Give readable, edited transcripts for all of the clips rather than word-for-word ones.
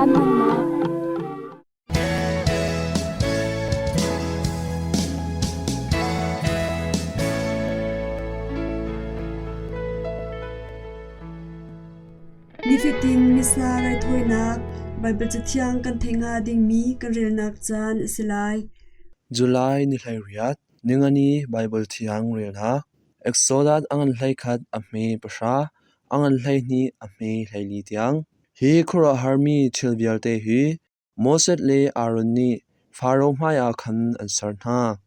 Caan hmannak. Nifatin Missa raithawinak Baibal Cathiang kan theih hnga dingmi kan relnak caan a si lai. July ni 18, Ningani Baibal Thiang relnak Exodus a ngan 11 a hme pahra, a ngan 12 a hme 14 tiang. Hi khuaruahharmi thil vialte hi Moses le Aaron nih Faro hmaiah khan an ser hna.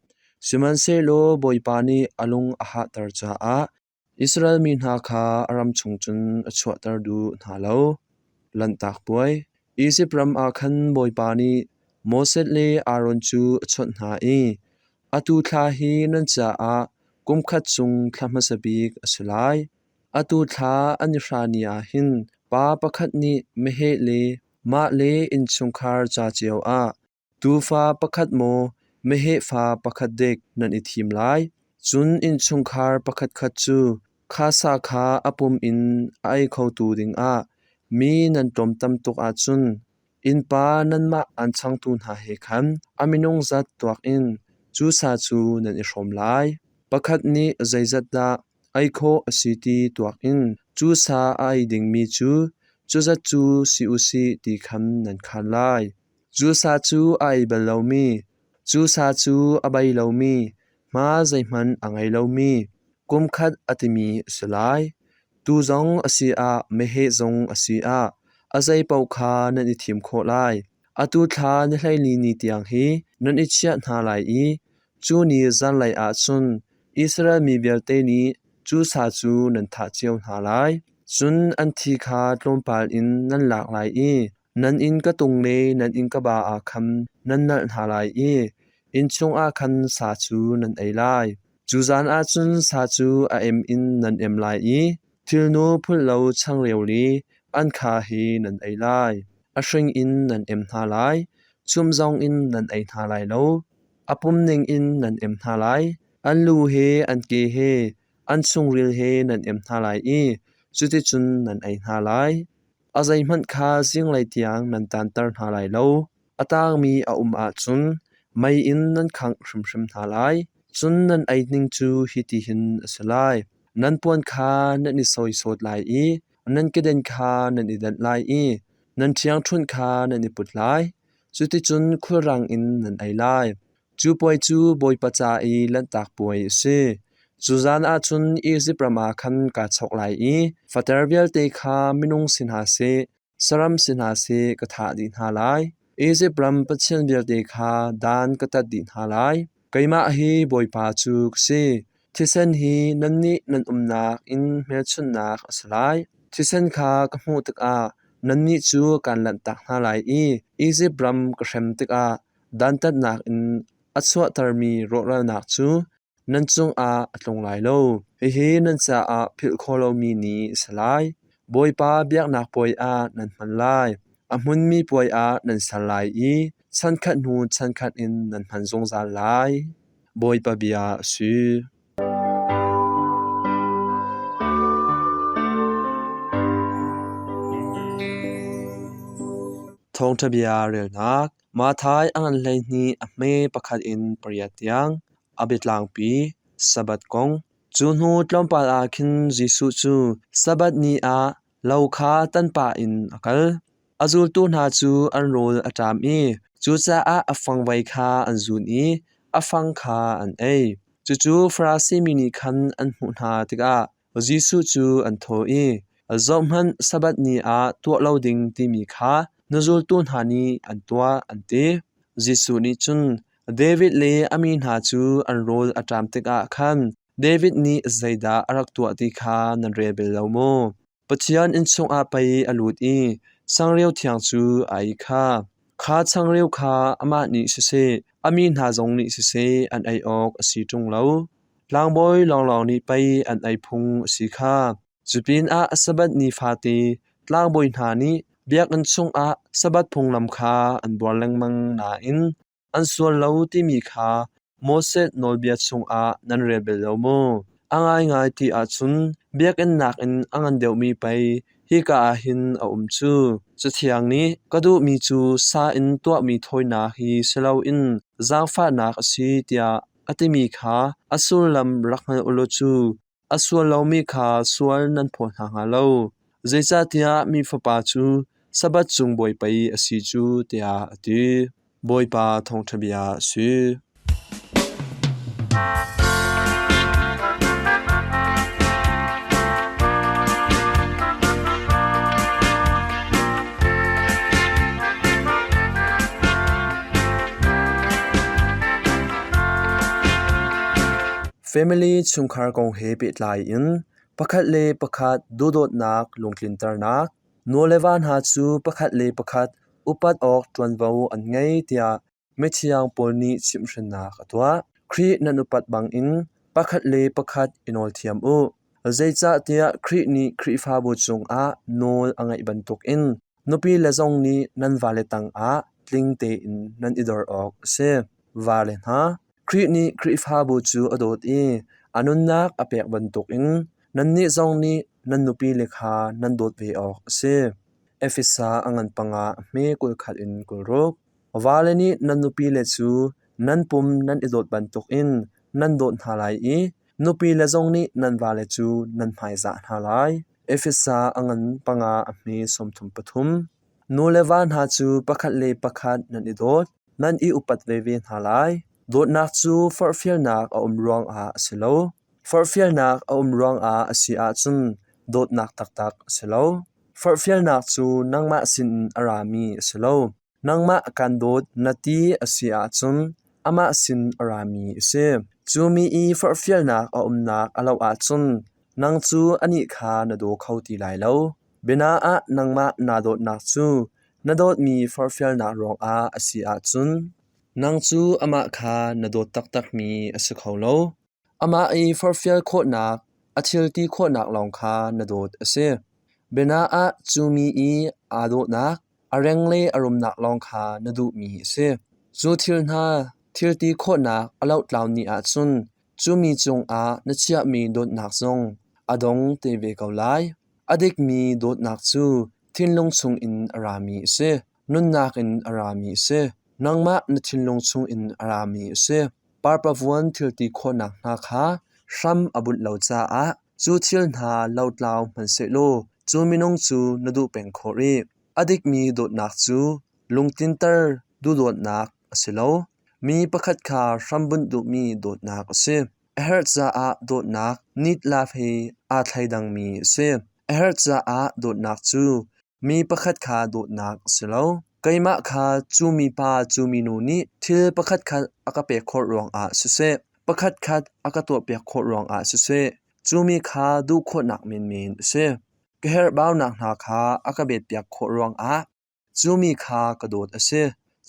Sihmanhsehlaw Bawipa nih a lung a hahter caah Israel mi hna kha a ram chung cun a chuahter duh hna lo. Lanhtak Puai Izipt ram ah khan Bawipa nih Moses le Aaron cu a chawnh hna i, Atu thla hi nan caah kum khat chung thla hmasa bik a si lai. Atu thla a ni hra ni ah hin pa pakhat nih meheh le mah le innchungkhar ca cio ah Tuufa pakhat maw meheh fa pakhat dek nan i thim lai. Cun innchungkhar pakhatkhat cu kha sa kha a pum in a ei khotu dingah mi nan tlawmtam tuk ahcun innpa nanmah aan changtu hna he khan a minung zat tuak in cu sa cu nan i hrawm lai. Pakhat nih zeizat dah ei khawh a si ti tuak in cu sa a ei dingmi cu cu zat cu si u sih ti khan nan khaan lai. Cu sa cu a ei bal lomi, cu sa cu a bei lomi, hma zeihmanh a ngei lomi, kum khat a timi a si lai. Tuu zong a si ah meheh zong a si ah a zei paoh kha nan i thim khawh lai. Atu thla ni 14 ni tiang hi nan i chiah hna lai i cu ni zanlei ah cun Israel mi vialte nih cu sa cu nan thah cio hna lai. Cun an thi kha tlawmpal in nan lak lai i Nan inn ka tung le nan inn ka ba ah khan nan nalh hna lai i inn chungah khan sa cu nan ei lai. Cu zan ah cun sa cu a em in nan em lai i thilnu phulh lo changreu le ankha he nan ei lai. A hring in nan em hna lai, chum zongin nan ei hna lai lo. A pum ningin nan em hna lai, an lu he an ke he an chungril he nan em hna lai i cuticun nan ei hna lai. A zeihmanh kha zinglei tiang nan taanter hna lai lo. A taangmi a um ahcun mei in nan khangh hrimhrim hna lai. Cun nan ei ning cu hitihin a si lai: nan puan kha nan i sawisawt lai i nan keden kha nan i danh lai i nan ṭhiangṭhunh kha nan i put lai. Cuticun khulrang in nan ei lai. Cu puai cu Bawipa ca i Lanhtak Puai a si. Cu zan ah cun Izipt ram ah khan kaa chawk lai i fater vialte kha minung si hna seh, saram si hna seh ka thah dih hna lai. Izipt ram pathian vialte kha dan ka tat dih hna lai. Keimah hi Bawipa cu ka si. Thisen hi nannih nan umnak inn hmelchunhnak a si lai. Thisen kha ka hmuh tikah nannih cu kaan lanhtak hna lai i Izipt ram ka hrem tikah Dantatnak in a chuahtermi rawhralnak cu nan cungah a tlung lai lo. Hihi nan caah philh khawh lomi ni a si lai. Bawipa biaknak puai ah nan hman lai. A hmunmi puai ah nan ser lai i chankhat hnu chankhat in nan hman zungzal lai. Bawipa bia a si. Thawngṭha bia relnak Matthai a ngan 12 a hme pakhat in pariat tiang a biatlangpi Sabbath kong. Cu hnu tlawmpal ah khin Jesuh cu Sabbath ni ah lo kha tan pah in a kal. A zultu hna cu an rawl a ṭam i cucaah a fangvoi kha an zun i a fang kha an ei. Cucu Farasi mi nih khan an hmuh hna tikah Jesuh cu an thawh i, “Zohhmanh, Sabbath ni ah tuah lo ding timi kha na zultu hna nih an tuah,” an ti. Jesuh nih cun, “David le a mi hna cu an rawl a ṭam tikah khan David nih zeidah a rak tuah ti kha nan rel bal lo maw? Pathian inn chungah pei a lut i changreu thiang cu a ei kha. Kha changreu kha amah nih siseh, a mi hna zong nih siseh an ei awk a si ṭung lo. Tlangbawi lawnglawng nih pei an ei phung a si kha. Cu pinah Sabbath ni fate tlangbawi hna nih biakinn chungah Sabbath phunglam kha an buar lengmang nain an sual lo timi kha Moses nawlbia chungah nan rel bal lo maw? A ngaingai ti ahcun Biakinn nakin a ngan deuhmi pei hika ah hin a um cu. Cathiang nih, Ka duhmi cu sa in tuahmi thawinak hi si loin zaangfahnak a si, tiah a timi kha a sullam rak hngal u law cu a sual lomi kha sual nan phaw hna hnga lo. Zeicahtiah Mi Fapa cu Sabbath cung bawi pei a si cu, tiah a ti. Bawipa thawngṭha bia a si. Family chungkhar kong he pehtlai in pakhat le pakhat duhdawtnak lungtlinternak, nu le va hna cu pakhat le pakhat upat awk ṭuanvo an ngei tiah mithiang pawl nih chimhhrinnak a tuah. Khrih nan upat bangin pakhat le pakhat i nawl thiam u. Zeicahtiah Khrih nih Khrihfabu cungah nawl a ngeih bantukin nupile zong nih nan vale tangah tling tein nan i dor awk a si. Vale hna, Khrih nih Khrihfabu cu a dawt i a nunnak a pek bantukin nannih zong nih nan nupile kha nan dawt ve awk a si. Efesa a ngan panga a hme 21 in 26. Vale nih nan nupile cu nan pum nan i dawt bantukin nan dawt hna lai i nupile zong nih nan vale cu nan hmaizah hna lai. Efesa a ngan panga a hme 33. Nu le va hna cu pakhat le pakhat nan i dawt, nan i upat veve hna lai. Dawtnak cu forhfialnak a um ruangah a si lo. Forhfialnak a um ruangah a si ahcun dawtnak taktak a si lo. Forhfialnak cu nangmah sinin a rami a si lo. Nangmah kan dawt na ti a si ahcun amah sin a rami a si. Cu mi i forhfialnak a umnak a loh ahcun nang cu anih kha na daw kho ti lai lo. Biana ah nangmah naa dawtnak cu na dawtmi forhfialnak ruangah a si ahcun nang cu amah kha na dawt taktakmi a si kho lo. Amah i forhfial khawhnak, a thil ti khawhnak lawng kha na dawt a si. Biana ah cu mi i aa dawhnak, a reng le a rumnak lawng kha na duhmi a si. Cu thil hna thil ti khawhnak a lohtlau ni ahcun cu mi cungah na chiahmi dawtnak zong a dong te ve ko lai. A dikmi dawtnak cu thinlung chungin a rami a si. Nunnak in a rami a si. Nangmah na thinlung chungin a rami a si. Parpavuan thilti khawhnak hna kha hram a bunh lo caah cu thil hna lotlau hmanhsehlaw cu minung cu na duh peng khawh rih. A dikmi dawtnak cu lungtlinter duhdawtnak a si lo. Mi pakhat kha hrambunh duhmi dawtnak a si. A herh caah dawtnak need love he aa thleidangmi a si. A herh caah dawtnak cu Mi pakhat kha dawtnak a si lo. Keimah kha cu mipa cu minu nih thil pakhatkhat a ka pek khawh ruangah siseh, pakhatkhat a ka tuahpiak khawh ruangah siseh, cu mi kha duh khawhnak menmen a si. Ka herhbaunak hna kha a ka betpiak khawh ruangah cu mi kha ka dawt a si.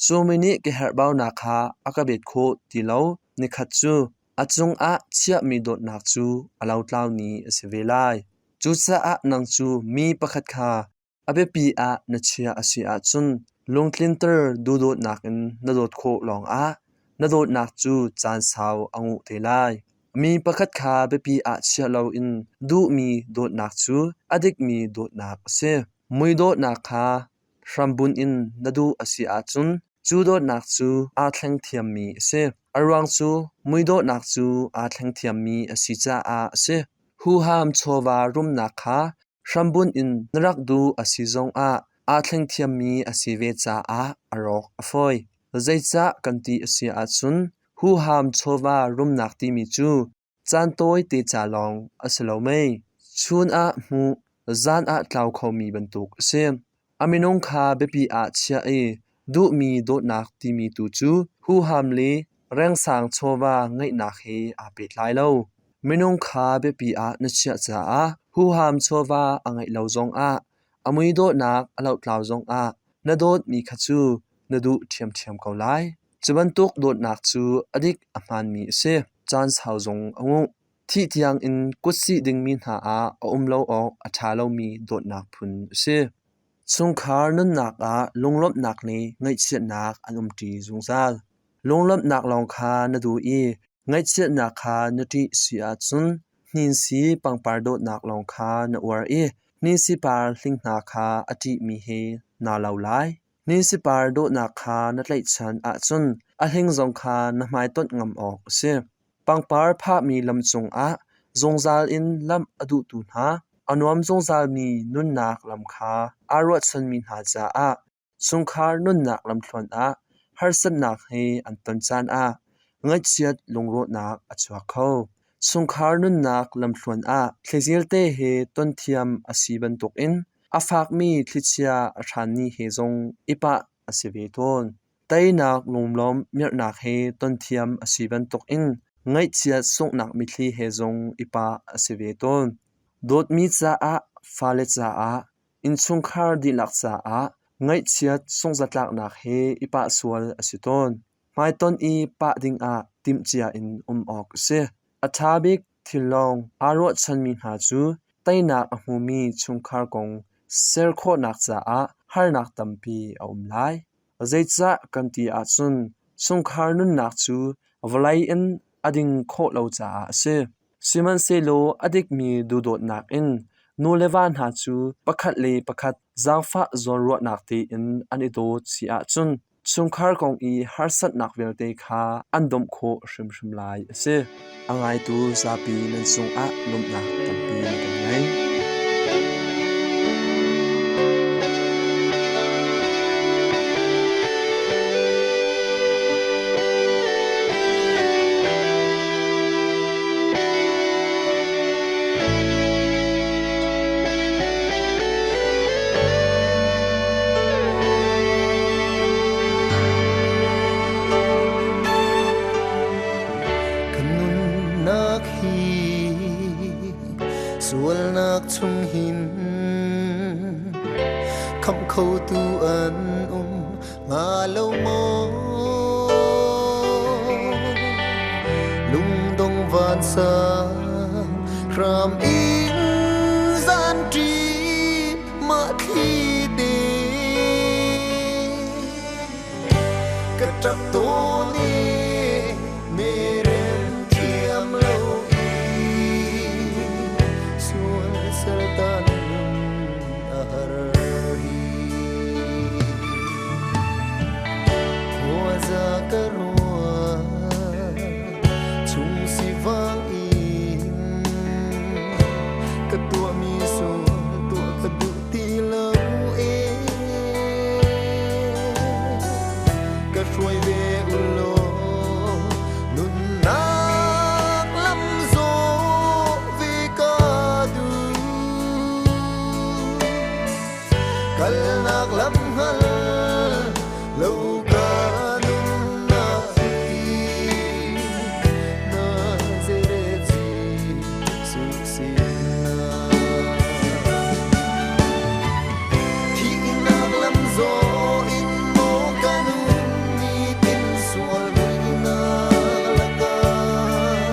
Cu mi nih ka herhbaunak kha a ka bet khawh ti lo nikhat cu a cungah chiahmi dawtnak cu a lotlau ni a si ve lai. Cucaah nang cu mi pakhat kha a biapi ah na chiah a si ahcun lungtlinter duhdawtnak in na dawt khawh lawngah na dawtnak cu caan sau a nguh te lai. Mi pakhat kha biapi ah chiah loin duhmi dawtnak cu a dikmi dawtnak a si. Muidawtnak kha hrambunh in na duh a si ahcun cu dawtnak cu aa thleng thiammi a si. A ruang cu muidawhnak cu aa thleng thiammi a si caah a si. Huham chawva rumnak kha hrambunh in na rak duh a si zongah aa thleng thiammi a si ve caah a rawk a fawi. Zeicah kan ti a si ahcun huham chawva rumnak timi cu Caan tawite ca lawng a si lo mei? Chun ah hmuh, zan ah tlau khomi bantuk a si. A minung kha biapi ah chiah i duhmi dawtnak timi tu cu huham le rengsang chawva ngeihnak he aa pehtlai lo. Minung kha biapi ah na chiah caah huham chawva a ngeih lo zongah a mui dawhnak a lohtlau zongah na dawtmi kha cu na duh ṭhiamṭhiam ko lai. Cu bantuk dawtnak cu a dik a hmaanmi a si. Caan sau zong a nguh. Thih tiangin kutsih dingmi hna ah a um lo awk a ṭha lomi dawtnak phun a si. Chungkhar nunnak ah lunglawmhnak le ngaihchiatnak an umṭi zungzal. Lunglawmhnak lawng kha na duh i ngaihchiatnak kha na ṭih si ahcun. Hninsi pangpar dawtnak lawng kha na uar i hninsi par hling hna kha a ṭihmi he naa lo lai. Hninsi par dawhnak kha na tlaihchan ahcun a hling zong kha na hmaitonh ngam awk a si. Pangpar phahmi lam cungah zungzal in lamh a duhtu hna, a nuam zungzalmi nunnak lam kha aa ruahchanmi hna caah chungkhar nunnak lamthluan ah harsatnak he an ton caan ah ngaihchiat lungrawhnak a chuak kho. Chungkhar nunnak lamthluan ah thlizil te he ton thiam a si bantukin a fakmi thlichia a hranni he zong i pah a si ve tawn. Teinak lunglawm mirhnak he ton thiam a si bantukin ngaihchiat sunghnak mitthli he zong i pah a si ve tawn. Dawtmi caah, fale caah, innchungkhar dihlak caah ngaihchiat sunghzatlaknak he i pah sual a si tawn. Hmaitonh i pah dingah timhcia in um awk a si. A ṭha bik thil lawng aa ruahchanmi hna cu teinak a hmumi chungkhar kong ser khawhnak caah harnak tampi a um lai. Zeicah kan ti ahcun chungkhar nunnak cu vawlei in a ding khawh lo caah a si. Sihmanhsehlaw a dikmi duhdawtnak in nu le va hna cu pakhat le pakhat zaangfah zawnruahnak tein an i dawt si ahcun chungkhar kong i harsatnak vialte kha an domh khawh hrimhrim lai a si. A ngaitu zapi nan cungah lawmhnak tampi kan ngei. Ka nunnak hi sualnak chung hin khamh khotu an um hnga lo maw? Lungdong vansang hram in zan ṭi mah thli te ka ṭap tawn i merem thiam lo i sual saltan nun a har hi. Khuaza ka ruah chung sivang in ka tuahmi sual tuah ka duh ti lo e ka hruai ve u law nunnak lam zawh ve ka duh kalnak lam hngal lo ka nunnak hi Nazareth Jesuh sinah Thihnak lam zaw in maw ka nun nitin sual muihnak lakah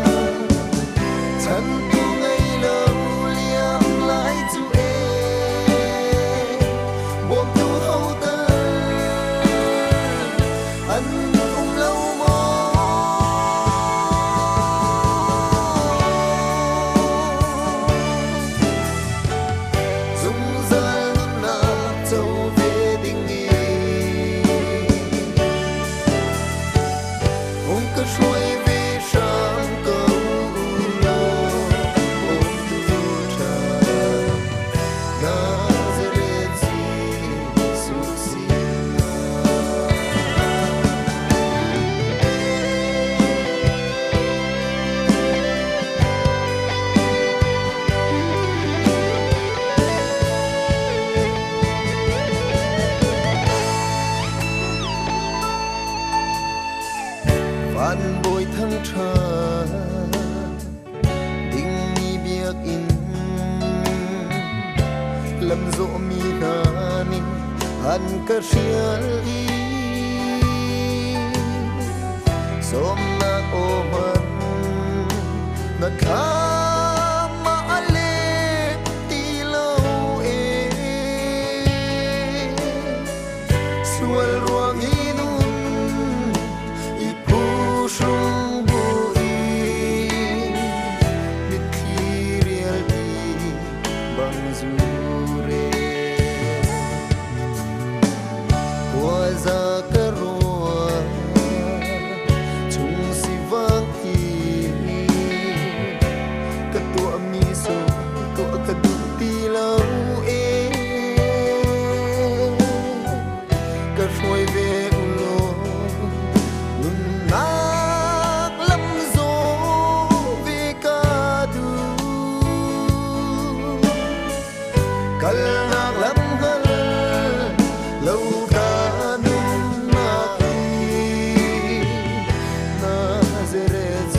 Chantu ngei lo liam lai cu e bawmtu ho tal an um lo maw? Zungzal nunnak co ve ding in hung ka hruai ve hram ko law bawmtu ṭha Nazareth Jesuh sinah. Van bawi thangṭha dingmi biakinn lamzawhmi hna nih an ka hrial i sawmnak aw hmanh na thlam ah a let ti lo e Sual ruang i nun i phuhrung bu in mitthli Lam hngal lo ka nunnak hi Nazareth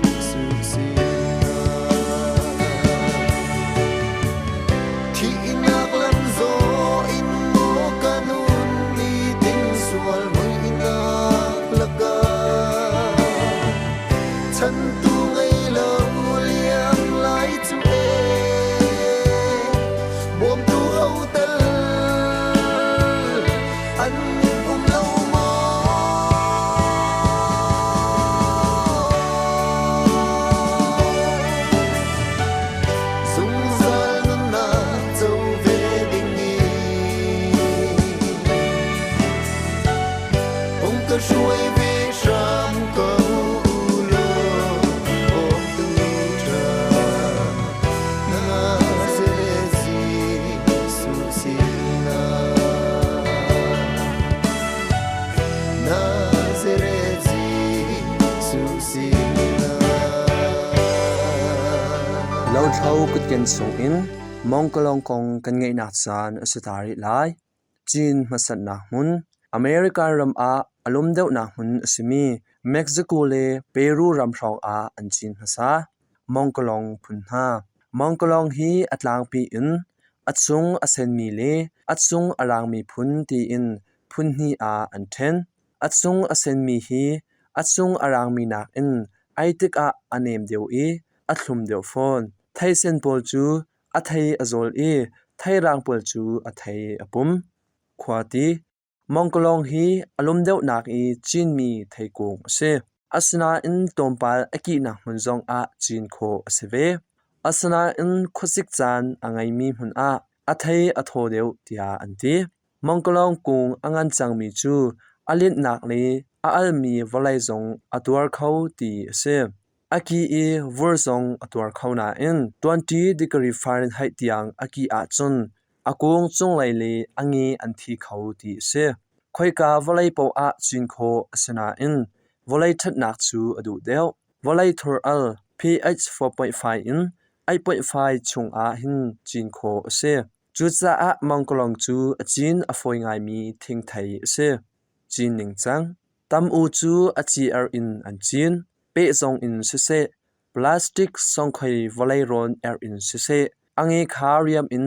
Jesuh sinah. Thihnak lam zaw in maw ka nun nitin sual muihnak lakah Chantu ngei lo liam lai cu ee bawmtu ho tel an um lo maw? Zungzal nunnak co ve ding in hung ka hruai ve hram ko law bawmtu ṭha Nazareth Jesuh sinah Nazareth Jesuh sinah. Lothlo kutken chungin Mongkalong kong kan ngeihnak caan a si ta rih lai. Cin hmasatnak hmun America ram ah a lum deuhnak hmun a simi Mexico le Peru ram hrawngah an cin hmasa. Mongkalong phun hna. Mongkalong hi a tlangpi in a chung a senmi le a chung a raangmi phun tiin phun hnih ah an ṭhen. A chung a senmi hi a chung a raangmi nakin ei tikah a nem deuh i a thlum deuh fawn. Theisen pawl cu a thei a zawl i theirang pawl cu a thei a pum. Khuati Mongkalong hi a lum deuhnak i cinmi theikung a si. Asinain tlawmpal a kihnak hmun zongah cin khawh a si ve. Asinain khuasik caan a ngeimi hmun ah a thei a thaw deuh tiah an ti. Mongkalong kung a ngan cangmi cu a linhnak le a almi vawlei zong a tuar kho ti a si. A ki i vur zong a tuar kho nain 20 degree Fahrenheit tiang a kih ahcun a kung cunglei le a nge an thi kho ti a si. Khoika vawlei paoh ah cin khawh a si nain vawlei ṭhatnak cu a duh deuh. Vawlei thur al pH 4.5 in 8.5 chungah hin cin khawh a si. Cucaah mangkalong cu a cin a fawi ngaimi thingthei a si. Cin ningcang. Tam-u cu a ci-er in an cin. Pehzawng in siseh, plastic sawngkhoi vawlei rawn erh in siseh, a nge kha riam in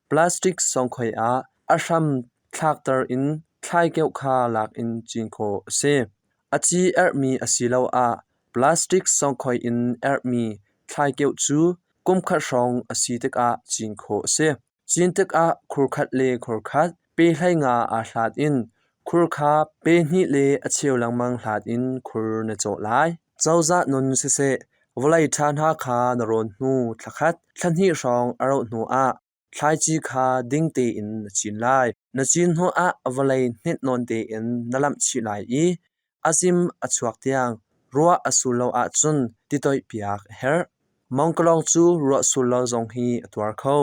plastic sawngkhoi ah a hram thlakter in thlaikeuh kha lak in cin khawh a si. A ci erhmi asiloah plastic sawngkhoi in erhmi thlaikeuh cu kumkhat hrawng a si tikah cin khawh a si. Cin tikah khurkhat le khurkhat pe 15 aa hlat in khur kha pe hnih le a cheu lengmang hlat in khur na cawh lai. Cozah nun siseh, vawlei ṭha hna kha na rawn hnu thlakhat, thlahnih hrawng a rauh hnuah thlaici kha ding tein na cin lai. Na cin hnuah vawlei hninh nawn tein na lamh chih lai i a zim a chuak tiang ruah a sur lo ahcun ti toihpiak a herh. Mangkalong cu ruah sur lo zong hi a tuar kho.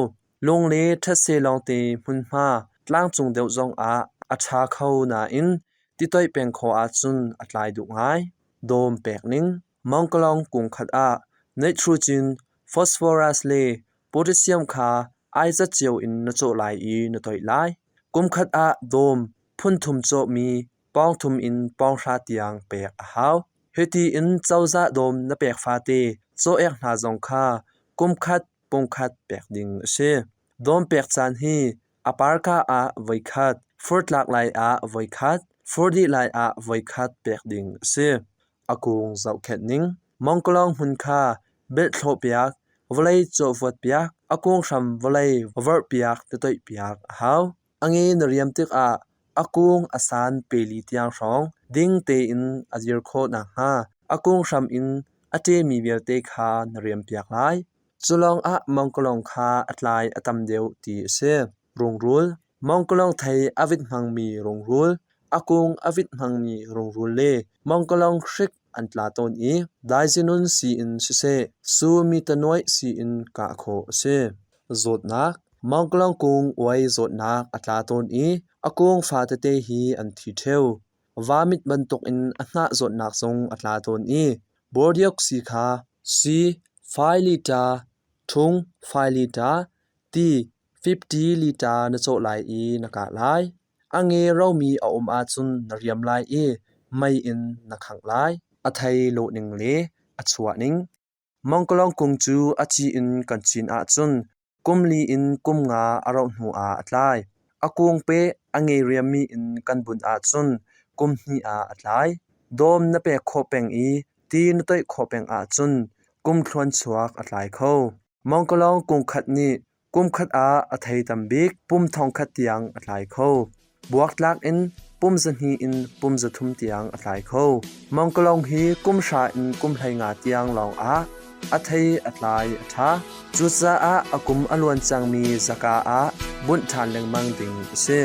Lung le thetse lawngte hmunhma tlangcung deuh zongah a ṭha kho nain ti toih peng khawh ahcun a tlai duh ngai. Dawm pek ning Mangkalong kung khat ah nitrogen, phosphorus le potassium kha ai zat cio in na cawh lai i na toih lai. Kum khat ah dawm phun thum cawhmi pawng thum in pawng hra tiang pek a hau. Hiti in cozah dawm na pek fate caw-ek hna zong kha kum khat pungkhat pek ding a si. Dawm pek caan hi a parka ah voikhat, furtlak lai ah voikhat, fur dih lai ah voikhat pek ding a si. A kung zohkhenh ning Mongkolong hmun kha belh thlawhpiak, vawlei cawhvuatpiak, a kung hram vawlei vorhpiak titoihpiak a hau. A nge na riam tikah a kung a san peli tiang hrawng ding tein a dir khawh nakhnga a kung hram in a ṭemi vialte kha na riampiak lai. Cu lawngah mangkalong kha a tlai a tam deuh ti a si. Rungrul Mangkalong thei a vit hmangmi rungrul, a kung a vit hmangmi rungrul le mangkalong hrik an tla tawn i daizinun sii in siseh, su-mi-tanuaih sii in kah khawh a si. Zawtnak Mangkalong kung uai zawtnak a tla tawn i a kung fatete hi an thi ṭheo. Vamit bantukin a hnah zawtnak zong a tla tawn i bordiok sii kha sii 5 liter, ṭhung 5 liter, ti. 50 liter na cawh lai i na kah lai. A nge romi a um ahcun na riam lai i mei in na khangh lai. A thei lawhning le a chuahning. Mangkalong kung cu a ci in kan cin ahcun kum li in kum nga a rauh hnu ah a tlai. A kung peh a nge riammi in kan bunh ahcun kum hnih ah a tlai. Dawm na pek khawh peng i ti na toih khawh peng ahcun kum thluan chuak a tlai kho. Mangkalong kung khat nih Kumkhat ah a thei tam bik pum thongkhat tiang a tlai kho. Buaktlak in pum 200 in pum 300 tiang a tlai kho. Mangkalong hi kum hra in kum 15 tiang lawng ah a thei a tlai a ṭha. Cucaah a kum a luan cangmi zaka ah bunh ṭhan lengmang ding a si.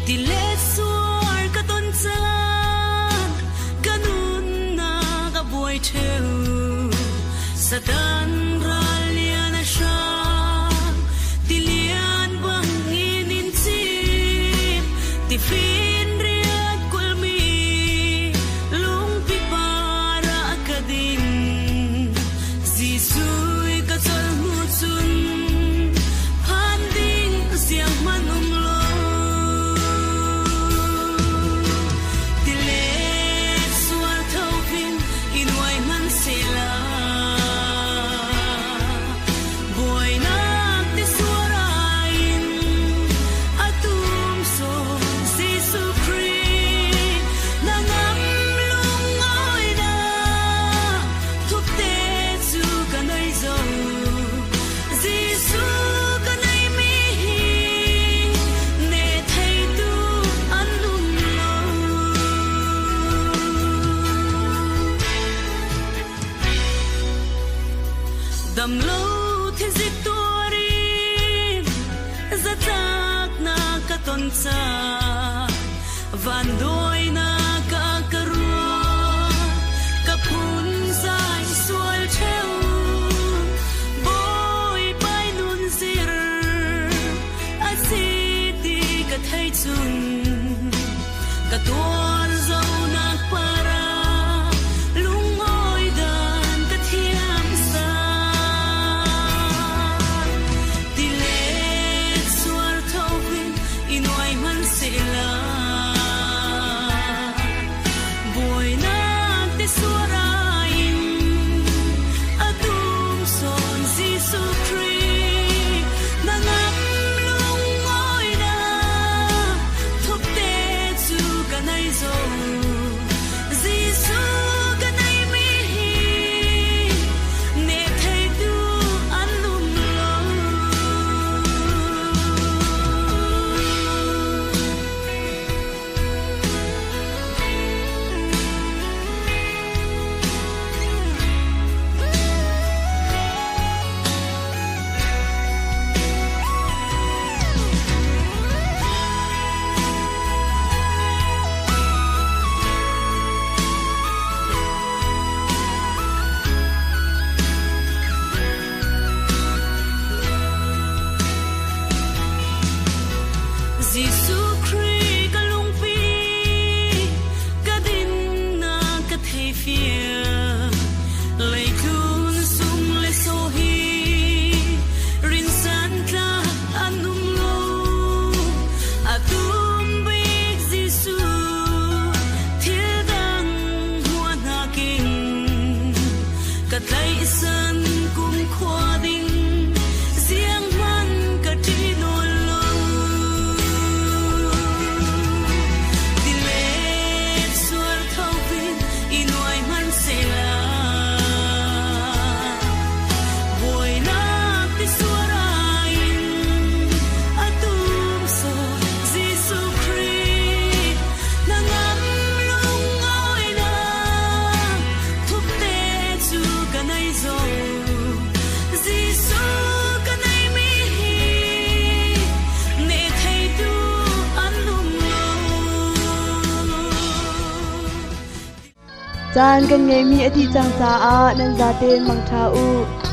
Tilet suar ka ton caan ka nunnak a buai ṭheu Satan ral lian a hrang tilian bangin in cim tifinriat kulhmi lungpi par ah ka ding Jesuh ka chol hnu cun phan ding siang hmanh um lo Tilet sual tho in i nuai hmanhsehla buainak ti suarai in a tum sawm Jesuh Khrih na ngam lungawinak thupte cu ka nei zo Jesuh ka neimi hi ne theitu an um lo. Damlo thinzik tuarin zatlaknak ka ton ca vanduainak a ka ruah ka phunzai sual ṭheo Bawipa nun zir a si ti ka thei cun ka tuar zonak para lungawi dan ka thiam sa tilet sual thovin i nuai hmanhsehla. Caan kan ngeihmi a dih cang caah nan zaten mangṭha u.